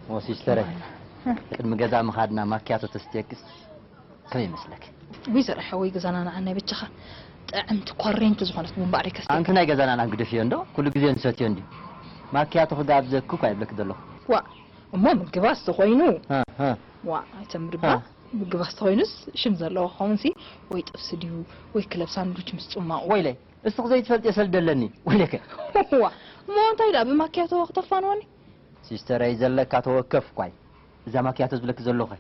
ኦ ሲስተረይ፣ ቅድሚ ገዛ ምኻድና ማኪያቶ ተስትየክስ ከመይ ይመስለክ? ወይ ዘርሐ ወይ ገዛና ንዓናይ ብቻኻ ጥዕምቲ ኮሬንቲ ዝኾነት ቡምባ ሪከስ ኣንቲ ናይ ገዛና ናን ግደፍዮ እንዶ ኩሉ ግዜ ንሰትዮ እንዲ ማኪያቶ ክጋብዘክ እኳ ይብለክ ዘለኹ። ዋ እሞ ምግባስ ተኾይኑ ዋ ኣይተምርባ። ምግባስ ተኾይኑስ ሽም ዘለዎ ክኸውን ሲ ወይ ጥብሲ ድዩ ወይ ክለብ ሳንዱች ምስ ጽማቑ። ወይለይ እስኽ ዘይትፈልጥ የሰልደለኒ ወይለከ። ዋ እሞ እንታይ ዳ ብማኪያቶ ክተፋንወኒ? ሲስተረይ ዘለካ ተወከፍ ኳይ እዛ ማኪያቶ ዝብለክ ዘለኹ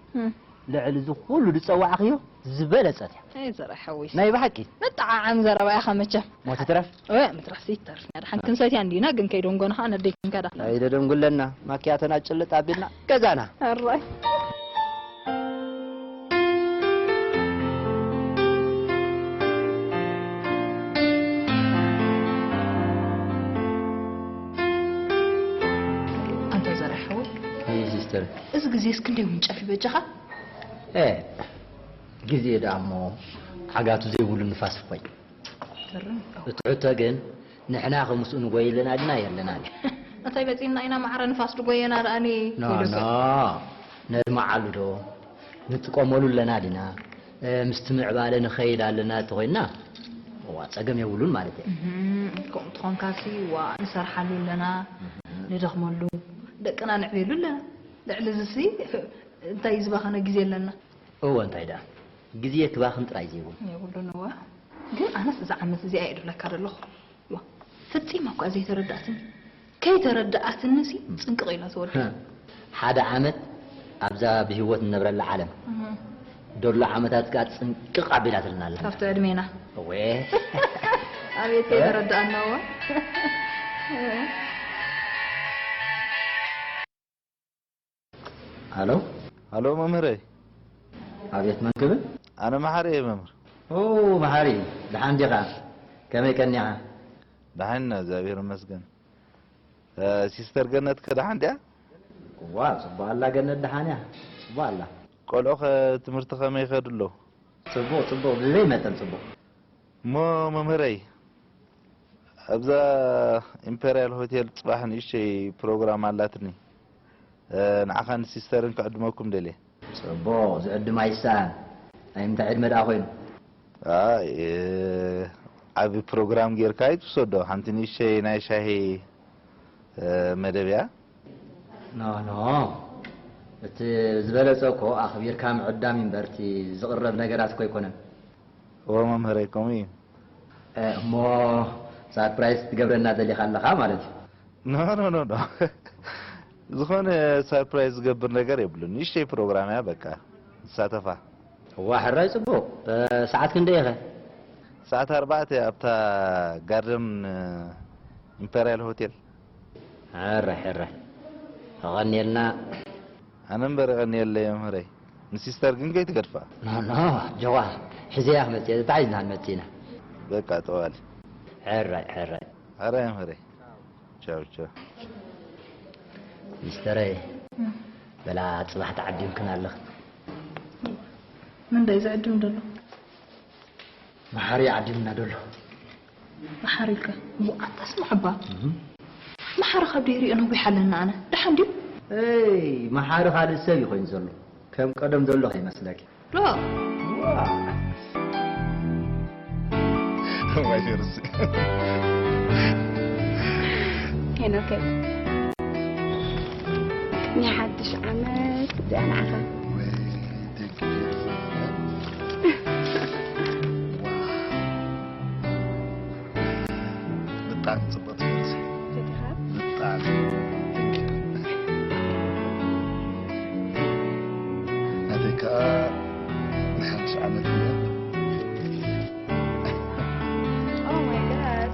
ልዕሊ እዚ ኩሉ ዝጸዋዕኽዮ ዝበለጸት እያ። ኣይ ዘርሐ ሓወይ ናይ ብሓቂ። መጠዓዓም ዘረባ ኢኻ መቸም። ሞት ትረፍ። ወይ ምትራፍ ዘይተርፍ እያ። ድሓን ክንሰትያ እንዲና ግን ከይደንጎና ኸዓ ነደይ ክንከዳ። ኣይደደንጉለና ማኪያቶና ጭልጥ ኣቢልና ገዛና። ኣራይ። ኣንታ ዘርሐ ሓወይ ይህ ሲስተር። እዚ ግዜ እስክንደይ ውንጨፍ ይበጃኻ? ግዜ ደኣ እሞ ዓጋቱ ዘይብሉ ንፋስ እኮ እዩ። እቲ ሕቶ ግን ንሕና ከምስኡ ንጎይ ኣለና ድና የለናን? እንታይ በፂና ኢና ማዕረ ንፋስ ድጎየና ደኣኒ? ኖ ኖ ነድማዓሉ ዶ ንጥቀመሉ ኣለና ድና? ምስቲ ምዕባለ ንኸይድ ኣለና ተኮይንና ዋ ፀገም የብሉን ማለት እየ። ከምኡ ትኾንካሲ ዋ ንሰርሓሉ ኣለና፣ ንደኽመሉ፣ ደቅና ንዕብየሉ ኣለና። ልዕሊ ዝሲ እንታይ ዝባኸነ ግዜ ኣለና? እወ እንታይ ደኣ ግዜ ክባኽን ጥራይ ዘይብሉ። የብሉን እወ። ግን ኣነስ እዛ ዓመት እዚኣ እየ ድብለካ ዘለኹ። ዋ ፈጺማ እኳ ዘይተረዳእትኒ። ከይተረዳኣትኒ ሲ ጽንቅቕ ኢላ ተወዲ። ሓደ ዓመት ኣብዛ ብህይወት ንነብረላ ዓለም ደሎ ዓመታት ከኣ ጽንቅቕ ኣቢላትልና ኣላ። ካብቲ ዕድሜና። እወ። ኣቤት ከይተረዳኣና እዋ። ሃሎ ሃሎ መምህረይ። ኣቤት መን ክብል? ኣነ መሓሪ እየ መምህር። ኦ መሓሪ፣ ደሓን ዲኻ? ከመይ ቀኒኻ? ደሓን ኢና እግዚኣብሔር ይመስገን። ሲስተር ገነት ከ ደሓን ድያ? እዋ ጽቡቕ ኣላ ገነት፣ ደሓን እያ። ጽቡቕ ኣላ። ቆልዑ ከ ትምህርቲ ከመይ ይኸዱ ኣለዉ? ጽቡቕ ጽቡቕ፣ ብዘይ መጠን ጽቡቕ። እሞ መምህረይ ኣብዛ ኢምፔርያል ሆቴል ጽባሕ ንእሽተይ ፕሮግራም ኣላትኒ። ንዓኻን ሲስተርን ክዕድመኩም ደልየ። ጽቡቕ ዝዕድም ኣይሳን። ናይ ምንታይ ዕድመ ደኣ ኮይኑ? ኣይ ዓቢ ፕሮግራም ጌርካ ኣይትውሰዶ። ሓንቲ ንእሽተይ ናይ ሻሂ መደብ እያ። ኖ ኖ እቲ ዝበለጸ እኮ ኣኽቢርካ ምዕዳም እምበር እቲ ዝቕረብ ነገራት እኮ ኣይኮነን። እወ መምህረይ ከምኡ እዩ። እሞ ሳርፕራይዝ ክትገብረና ደሊኻ ኣለኻ ማለት እዩ። ኖ ኖ ኖ ኖ ዝኾነ ሳርፕራይዝ ዝገብር ነገር የብሉን። ንእሽተይ ፕሮግራም እያ በቃ ንሳተፋ። እዋ ሕራይ ጽቡቕ። ሰዓት ክንደይ ኢኸ? ሰዓት ኣርባዕተ ኣብታ ጋርደን ኢምፔርያል ሆቴል። ሕራይ ሕራይ። ኣቐንየልና። ኣነ እምበር የቐንየለይ መምህረይ። ንሲስተር ግን ከይትገድፋ። ኖ ኖ ጀዋ ሒዘያ ክመጽእ እየ ተታሒዝና ክንመጽእ ኢና። በቃ ጠዋሊ። ሕራይ ሕራይ። ሕራይ መምህረይ። ቻው ቻው። ሚስተረይ በላ ጽባሕ ተዓዲምክን ኣለኽን። መን ዳዩ ዝዕድም ዘሎ? መሓሪ ዓዲምና ደሎ። መሓሪ ኢልካ? እሞ ኣንታ ስማዕ እባ። መሓሪ ካብ ደይሪኦ ነዊሕ ኣለና ኣነ። ደሓን ድዩ? እይ፣ መሓሪ ካልእ ሰብ እዩ ኮይኑ ዘሎ። ከም ቀደም ዘሎ ከይመስለኪ። ዶ? ሄኖከይ፣ ናይ ሓድሽ ዓመት እዚኣ ንዓኻ። ብጣዕሚ ጽቡቕ ትምህርቲ። ፈቲኻ? ብጣዕሚ። ናተይ ከኣ ናይ ሓድሽ ዓመት እያ። Oh my God.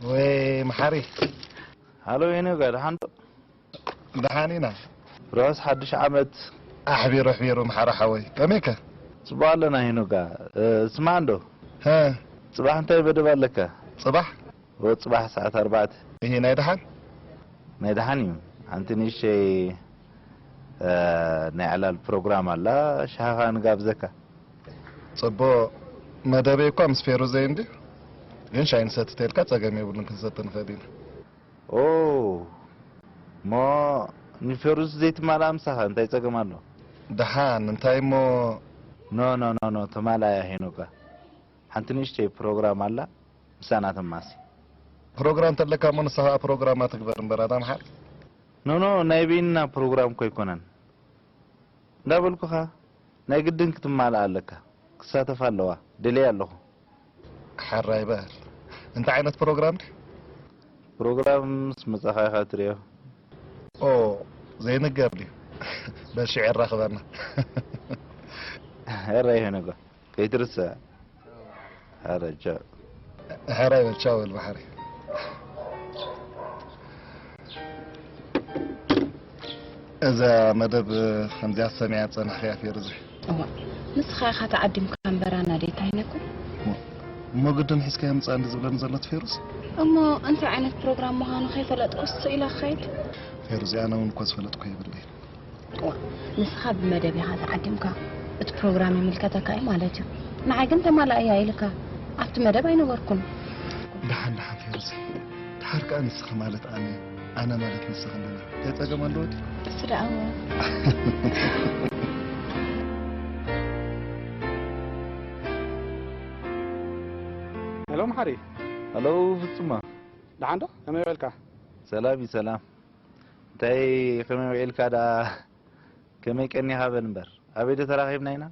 ወይ መሓሪ። ሃሎ ሄኖጋ፣ ደሓን ዶ? ደሓን ኢና። ርሑስ ሓድሽ ዓመት። ኣሕቢሩ ኣሕቢሩ መሓሪ ሓወይ። ከመይከ? ጽቡቕ ኣለና ሄኖጋ። እ፣ ስማዕ እንዶ። ሀ። ጽባሕ እንታይ መደብ ኣለካ? ጽባሕ? ኦ፣ ጽባሕ ሰዓት ኣርባዕተ። እሂ፣ ናይ ደሓን? ናይ ደሓን እዩ። ሓንቲ ንእሽተይ፣ እ፣ ናይ ዕላል ፕሮግራም ኣላ፣ ሻሃኻ ንጋብዘካ። ጽቡቕ። መደበይ እኳ ምስ ፌሩዘይ እንድዩ፣ ግን ሻሂ ንሰቲ ተልካ ጸገም የብሉን፣ ክንሰቲ ንኽእል ኢና። ኦ፣ እሞ ንፌሩዝ ዘይትማልኣ ምሳኻ እንታይ ጸገም ኣሎ? ደሓን፣ እንታይ እሞ? ኖ፣ ኖ፣ ኖ፣ ኖ፣ ተማልኣያ ሄኖጋ። ሓንቲ ንእሽተይ ፕሮግራም ኣላ፣ ምሳና ተማሲ። ፕሮግራም ተለካ እሞ ንስኻ ፕሮግራማ ትግበር እምበር፣ ኣታ መሓሪ። ኖ፣ ኖ፣ ናይ በይንና ፕሮግራም እኮ ኣይኮነን። እንዳበልኩኻ፣ ናይ ግድን ክትማልኣ ኣለካ። ክሳተፍ ኣለዋ። ደልየ ኣለኹ። ሕራይ በል። እንታይ ዓይነት ፕሮግራም ድዩ? ፕሮግራም ምስ መጻኻ ኢኻ ትርእዮ። ኦ፣ ዘይንገር ድዩ? በል ሽዑ የራኽበና። ሕራይ ሄኖጋ። ከይትርስዕ። ሕራይ ቻው። ሕራይ በል ቻው በል ባሕሪ። እዛ መደብ ከምዚኣ ሰሚዐ ዝጸናሕክያ ፌሩዝ። እዋ፣ ንስኻ ኢኻ ተዓዲምካ እምበር ኣና ዴታ ኣይነኩን። እሞ ግድን ሒዝካያ ምጻእ እንዲ ዝብለኒ ዘሎ እቲ ፌሩዝ? እሞ እንታይ ዓይነት ፕሮግራም ምዃኑ ከይፈለጥኩስ ስቕ ኢለ ክኸይድ? ፌሩዝ፣ ኣነ እውን እኮ ዝፈለጥኩ የብለይን። እዋ፣ ንስኻ ብመደብ ኢኻ ተዓዲምካ፣ እቲ ፕሮግራም ይምልከተካ እዩ ማለት እዩ። ንዓይ ግን ተማላእያ ኢልካ ኣብቲ መደብ ኣይነበርኩን። ደሓን ደሓን ፌሩዝ፣ ደሓር ከኣ ንስኺ ማለት ኣነ፣ ኣነ ማለት ንስኺ ኣለና። እንታይ ጸገም ኣለዎ ድዩ? እሱ ደኣ እዎ። ሄሎ መሓሪ። ሄሎ ፍጹማ። ደሓን ዶ? ከመይ ውዒልካ? ሰላም እዩ፣ ሰላም። እንታይ ከመይ ውዒልካ ደኣ? ከመይ ቀኒኻ በል እምበር። ኣበይ ዶ ተራኺብና ኢና?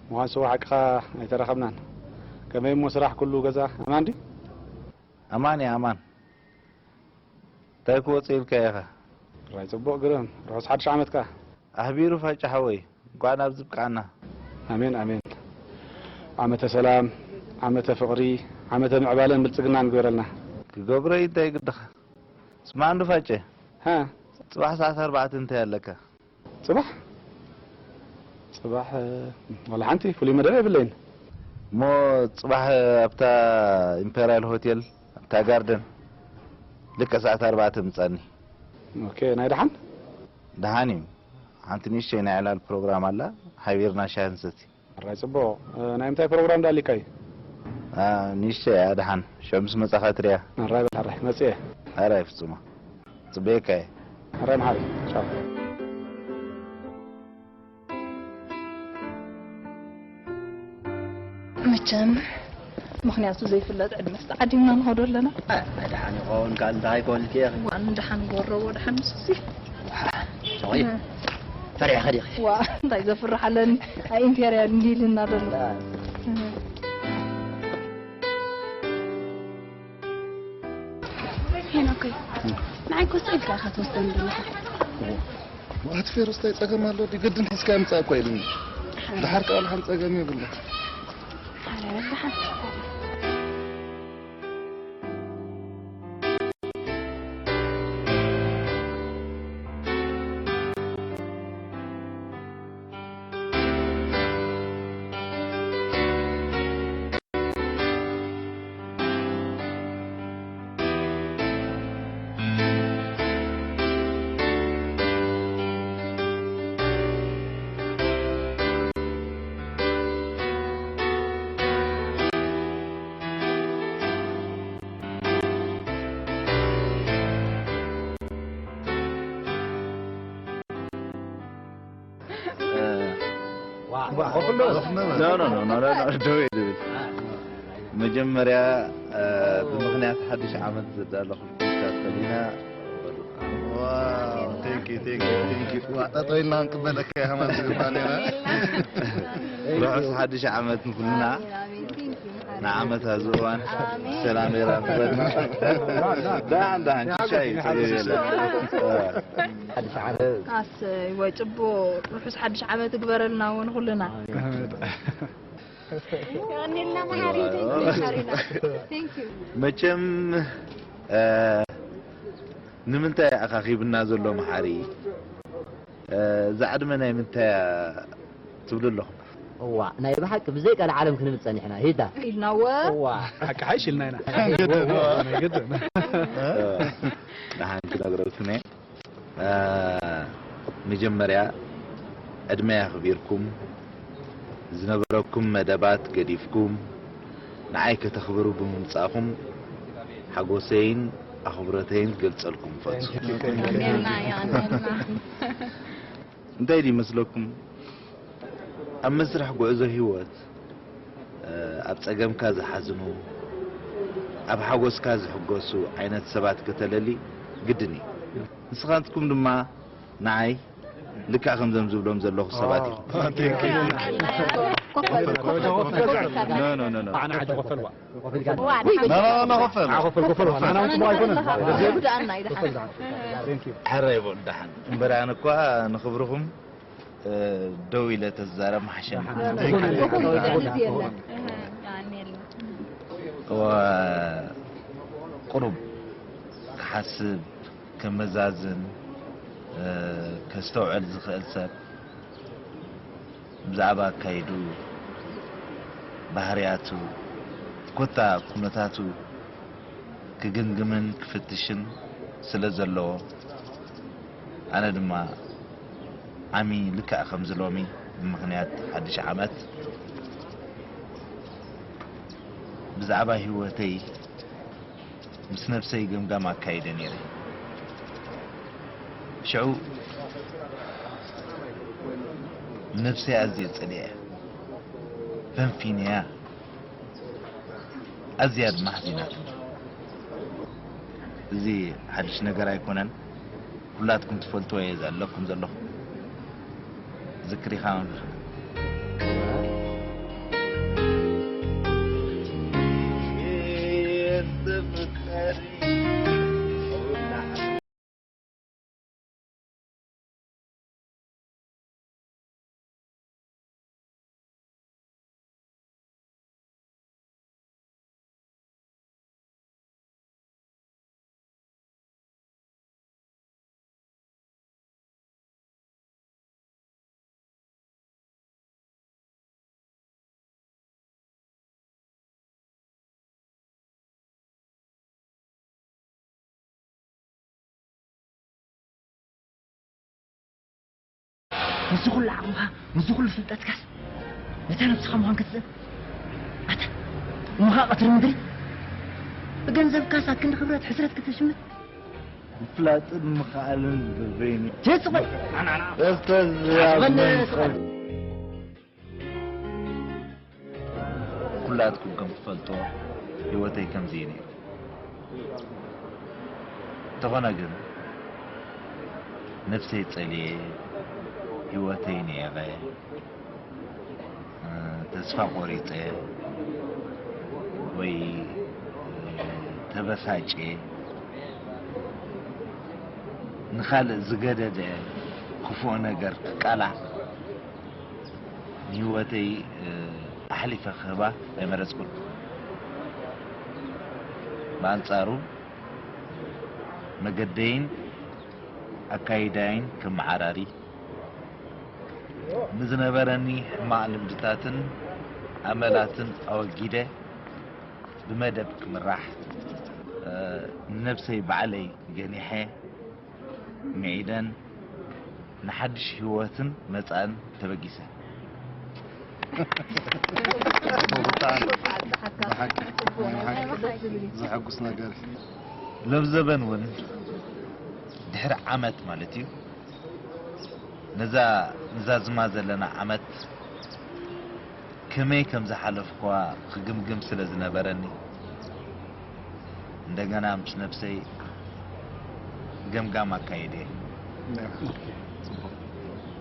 ምዃን ስዋ ሓቅኻ ኣይተራኸብናን። ከመይ እሞ ስራሕ ኩሉ ገዛ ኣማን ድዩ? ኣማን እየ፣ ኣማን። እንታይ ክወጽእ ኢልካ ኢኻ? ራይ ጽቡቕ ግርም። ርሑስ ሓድሽ ዓመትካ። ኣሕቢሩ ፋጫ ሓወይ። እንኳዕ ናብዚ ብቃዕና። ኣሜን፣ ኣሜን። ዓመተ ሰላም፣ ዓመተ ፍቕሪ፣ ዓመተ ምዕባለን ብልጽግናን ግበረልና። ክገብሮ እዩ እንታይ ግድኻ። ስማዕ እንዶ ፋጨ። ሃ? ጽባሕ ሰዓት ኣርባዕተ እንታይ ኣለካ? ጽባሕ? ጽባሕ፣ እ፣ ዋላ ሓንቲ ፍሉይ መደብ የብለይን። እሞ ጽባሕ ኣብታ ኢምፔርያል ሆቴል፣ ኣብታ ጋርደን፣ ልክዕ ሰዓት ኣርባዕተ ምጻኒ። ኦኬ፣ ናይ ደሓን? ደሓን እዩ። ሓንቲ ንእሽተይ ናይ ዕላል ፕሮግራም ኣላ፣ ሓቢርና ሻሂ ንሰቲ። ሕራይ ጽቡቕ። እ፣ ናይ ምንታይ ፕሮግራም ደኣ ኣሊካ እዩ? ኣ፣ ንእሽተይ እያ ደሓን። ሽዑ ምስ መጻኻ ትሪኣ። ሕራይ በል፣ ሕራይ መጽየ። ሕራይ ፍጹማ። ጽበየካ እየ። ሕራይ መሓሪ። ቻው። መቸም ምኽንያቱ ዘይፍለጥ ዕድመስ ተዓዲምና ንኸዶ ኣለና። ኣ፣ ደሓን ይኸውን፣ ካልእ እንታይ ኣይኮንልኪ ኢኺ። ዋን ደሓን ጎረቦ፣ ደሓን ምስዚ። ዋ፣ ጨወይ፣ እ። ፈሪሕኺ ዲኺ? ዋ፣ እንታይ ዘፍርሕ ኣለኒ? ኣይ፣ ኢምፔርያል እንዲልና ዘሎ። እ። ሄኖከይ፣ ንዓይ እኮ ስቕ ኢልካ ኢኻ ትወስደኒ ዘለኻ። ዋት ፌሮስ፣ እንታይ ጸገም ኣሎ? ድዩ ግድን ሒዝካ ምጻእ እኮ ኢሉኒ። ደሓር ከኣ ወላ ሓንቲ ጸገም የብሉን። ኣረ፣ ደሓን። ኖ፣ ኖ፣ ኖ፣ ኖ፣ ኖ፣ ደው ይበል። መጀመርያ፣ እ፣ ብምኽንያት ሓድሽ ዓመት ዘዳለኹልኩም ካርተሊና። ዋው፣ ቴንክ ዩ፣ ቴንክ ዩ፣ ቴንክ ዩ። ዋ፣ ጠጠው ኢልና ክንቅበለካ ኢና ማለት እዩ፣ ባኔራ። ርሑስ ሓድሽ ዓመት ንኩልና። ኣሜን፣ ኣሜን፣ ቴንክ ዩ። ንዓመት ኣብዚ እዋን ኣሜን። ሰላም ይራኽበና። ደሓን ደሓን ሽሻይ እዩ፣ ጸገም የለን። ሓድሽ ዓመት። ኣሰይ ወይ ጽቡቅ ርሑስ ሓድሽ ዓመት ይግበረልና እውን ኩልና። የቐንየልና መሓሪ፣ thank you መሓሪና። Thank you። መቸም እ፣ ንምንታይ ኣኻኺብና ዘሎ መሓሪ? እ፣ እዛ ዕድመ ናይ ምንታይ እያ ትብሉ ኣለኹም? እዋ ናይ ብሓቂ ብዘይ ቀልዓለም ክንብል ጸኒሕና ሂታ። ኢልናዎ። እዋ ሓቂ ሓይሽ ኢልና ኢና። ግድን። ናይ ግድን። እ፣ ደሓን ክነግረኩም እየ። እ፣ መጀመርያ ዕድመይ ኣኽቢርኩም ዝነበረኩም መደባት ገዲፍኩም ንዓይ ከተኽብሩ ብምምጻእኹም ሓጎሰይን ኣኽብሮተይን ክገልጸልኩም እፈቱ። የቐንየልና፣ የቐንየልና። እንታይ ድዩ ይመስለኩም? ኣብ መስርሕ ጉዕዞ ህይወት፣ እ፣ ኣብ ጸገምካ ዝሓዝኑ፣ ኣብ ሓጎስካ ዝሕጎሱ ዓይነት ሰባት ከተለሊ ግድን እዩ። ንስኻትኩም ድማ ንዓይ ልክዕ ከምዞም ዝብሎም ዘለኹ ሰባት ኢኹም። ኖ፣ ኖ፣ ኖ፣ ኖ። ኖ፣ ኖ፣ ኖ፣ ኮፈል። ሕራይ በሉ ደሓን። እምበር ኣነ እኳ ንኽብርኹም፣ እ፣ ደው ኢለ ተዛረብ ምሓሸኒ። እዋ፣ ቁሩብ ክሓስብ፣ ከመዛዝን፣ እ፣ ከስተውዕል ዝኽእል ሰብ ብዛዕባ ኣካይዱ፣ ባህርያቱ፣ ኮታ ኩነታቱ ክግምግምን ክፍትሽን ስለ ዘለዎ፣ ኣነ ድማ ዓሚ ልክዕ ከምዚ ሎሚ ብምኽንያት ሓድሽ ዓመት ብዛዕባ ህይወተይ ምስ ነብሰይ ገምጋም ኣካይደ ነይረ። ሽዑ ንነብሰይ ኣዝየ ጸሊኤያ፣ ፈንፊነያ፣ ኣዝያ ድማ ኣሕዚናትኒ። እዚ ሓድሽ ነገር ኣይኮነን። ኩላትኩም ትፈልጥዎ እየ ዘለኩም ዘለኹ። ዝክሪኻ መምህር። እዚ ኩሉ ዓቕምኻ፣ ምስዚ ኩሉ ፍልጠትካስ ነታ ነብስኻ ምዃን ክትስእን? ኣታ እሞኻ ቀትሪ ምድሪ ብገንዘብካስ ኣክንዲ ክብረት ሕስረት ክተሽምት? ምፍላጥን ምኽኣልን በበይኑ። ትጽበ! ኣስተዝያብ ኣበነ መንፈስ። ጽበ! ኩላትኩም ከም ትፈልጥዎ ህይወተይ ከምዚ እዩ ነይሩ። እንተኾነ ግን ነብሰይ ጸልየ ህይወተይ ንዒቐ ተስፋ ቆሪጸ ወይ ተበሳጭየ ንኻልእ ዝገደደ ክፉእ ነገር ክቃላዕ ንህይወተይ ኣሕሊፈ ክህባ ኣይመረጽኩን። ብኣንጻሩ መገደይን ኣካይዳይን ከመዓራሪ፣ ንዝነበረኒ ሕማቕ ልምድታትን ኣመላትን ኣወጊደ ብመደብ ክምራሕ፣ ንነብሰይ ባዕለይ ገኒሐ፣ ምዒደን ንሓድሽ ህይወትን መጻእን ተበጊሰ። ዘሐጉስ ነገር እዩ። ለብዘበን እውን ድሕሪ ዓመት ማለት እዩ ነዛ ንዛዝማ ዘለና ዓመት ከመይ ከም ዝሓለፍኩዋ ክግምግም ስለ ዝነበረኒ እንደገና ምስ ነብሰይ ገምጋም ኣካይደ።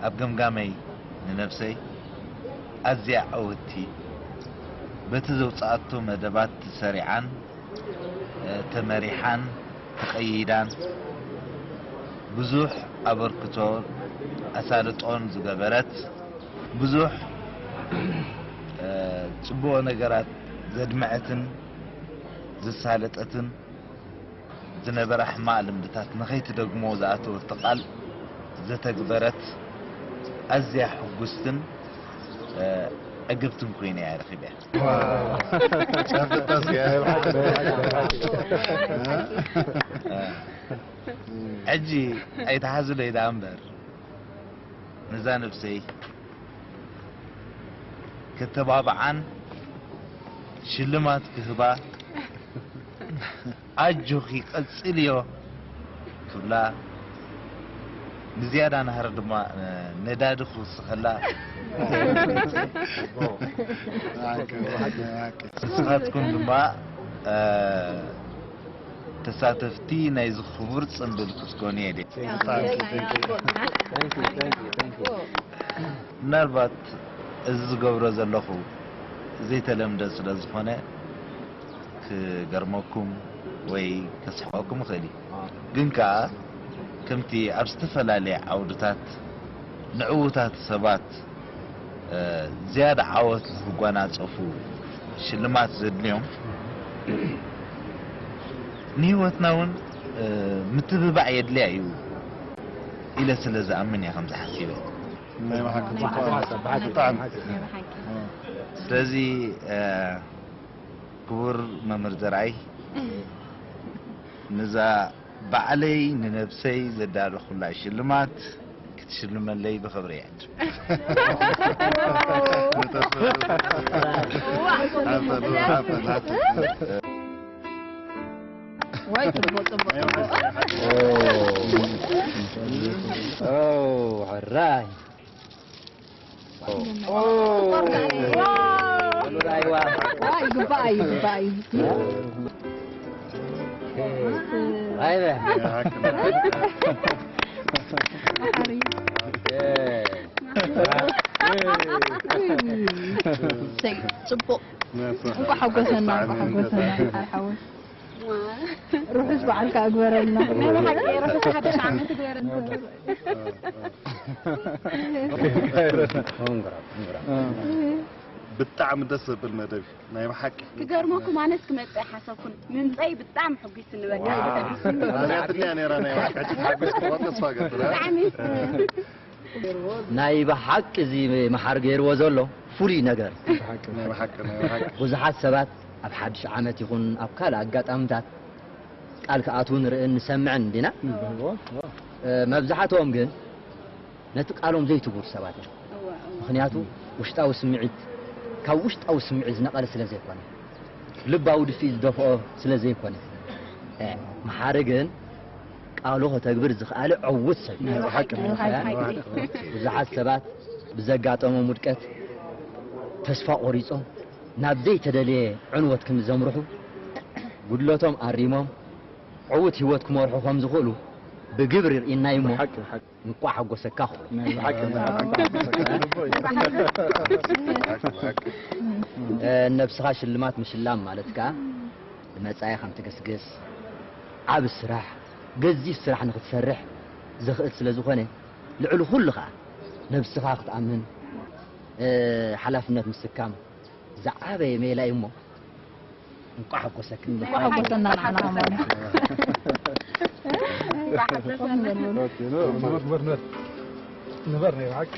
ኣብ ገምጋመይ ንነብሰይ ኣዝያ ዕውትቲ በቲ ዘውፅኣቶ መደባት ተሰሪዓን ተመሪሓን ተቐይዳን ብዙሕ ኣበርክቶ ኣሳልጦን ዝገበረት ብዙሕ ፅቡቕ ነገራት ዘድመዐትን ዘሳለጠትን ዝነበራ ሕማቕ ልምድታት ንኸይትደግሞ ዝኣተወቶ ቃል ዘተግበረት ኣዝያ ሕጉስትን ዕግብትን ኮይነ እያ ረኺበያ። ሕጂ ኣይትሓዙለይ ደኣ እምበር ነዛ ነብሰይ ከተባብዓን ሽልማት ክህባ ኣጆኺ ቀጽልዮ ክብላ ብዝያዳ ናህሪ ድማ ነዳዲ ክውስኸላ ንስኻትኩም ድማ ተሳተፍቲ ናይዚ ክቡር ጽምብል ክትኮኑ የድልየ። ምናልባት እዚ ዝገብሮ ዘለኹ ዘይተለምደ ስለ ዝኾነ ክገርመኩም ወይ ከስሕቐኩም ይኽእል እዩ። ግን ከኣ ከምቲ ኣብ ዝተፈላለየ ዓውድታት ንዕዉታት ሰባት ዝያዳ ዓወት ንክጓናጸፉ ሽልማት ዘድልዮም ንህይወትና እውን ምትብባዕ የድልያ እዩ ኢለ ስለ ዝኣምን እየ ከምዚ ሓሲበ። ናይ ብሓቂ ናይ ጽቡቕ ብሓቂ ሓሳብ፣ ብሓቂ ብጣዕሚ። ናይ ብሓቂ። ስለዚ ክቡር መምህር ዘርኣይ ነዛ ባዕለይ ንነብሰይ ዘዳለኹላ ሽልማት ክትሽልመለይ ብኽብሪ እየ። ዋይ ጽቡቕ ጽቡቕ ጽቡቕ። ሕራይ ይግባእ ይግባእ ጽቡቕ እንኳ ሓጎሰና እንኳ ሓጎሰና ሓወይ ርሑስ በዓልካ እግበረልና ናይ ብሓቂ ርሑስ ሓድሽ ዓመት እግበረልና ብጣዕሚ ደስ ዘብል መደብ እዩ ናይ ብሓቂ። ክገርመኩም ኣነስ ክመጽእ ኣይሓሰብኩን ምምጸይ ብጣዕሚ ሕጒስኒ በቃ። ኣነ ትንያ ነይራ ናይ ብሓቂ ሕጂ ተሓጒስኩ ተስፋ ገብር። ብጣዕሚ ናይ ብሓቂ እዚ መሓር ገይርዎ ዘሎ ፍሉይ ነገር ናይ ብሓቂ ናይ ብሓቂ። ብዙሓት ሰባት ኣብ ሓድሽ ዓመት ይኹን ኣብ ካልእ ኣጋጣምታት ቃል ክኣትዉ ንርእን ንሰምዕን እንዲና። መብዛሕትኦም ግን ነቲ ቃሎም ዘይትግብሩ ሰባት እዮም። ምኽንያቱ ውሽጣዊ ስምዒት ካብ ውሽጣዊ ስምዒት ዝነቐለ ስለ ዘይኮነ፣ ልባዊ ድፍኢት ዝደፍኦ ስለ ዘይኮነ፣ መሓሪ ግን ቃሉ ከተግብር ዝኸኣለ ዕዉት ሰብ እዩ። ብዙሓት ሰባት ብዘጋጠሞም ውድቀት ተስፋ ቆሪጾም ናብ ዘይተደልየ ዕንወት ከም ዘምርሑ፣ ጉድለቶም ኣሪሞም ዕዉት ህይወት ክመርሑ ከም ዝኽእሉ ብግብሪ ርኢናዩ እሞ፣ እንቋዕ ሓጎሰካ ክብሎ። ነብስኻ ሽልማት ምሽላም ማለት ከኣ ንመጻኢ ከም ትግስግስ፣ ዓቢ ስራሕ፣ ገዚፍ ስራሕ ንኽትሰርሕ ዘኽእል ስለ ዝኾነ፣ ልዕሊ ኩሉ ከኣ ነብስኻ ክትኣምን፣ ሓላፍነት ምስካም ዝዓበየ ሜላ እዩ እሞ፣ እንቋዕ ሓጎሰክን። እንቋዕ ሓጎሰና ንዓና ከማን። ንበር ናይ ብሓቂ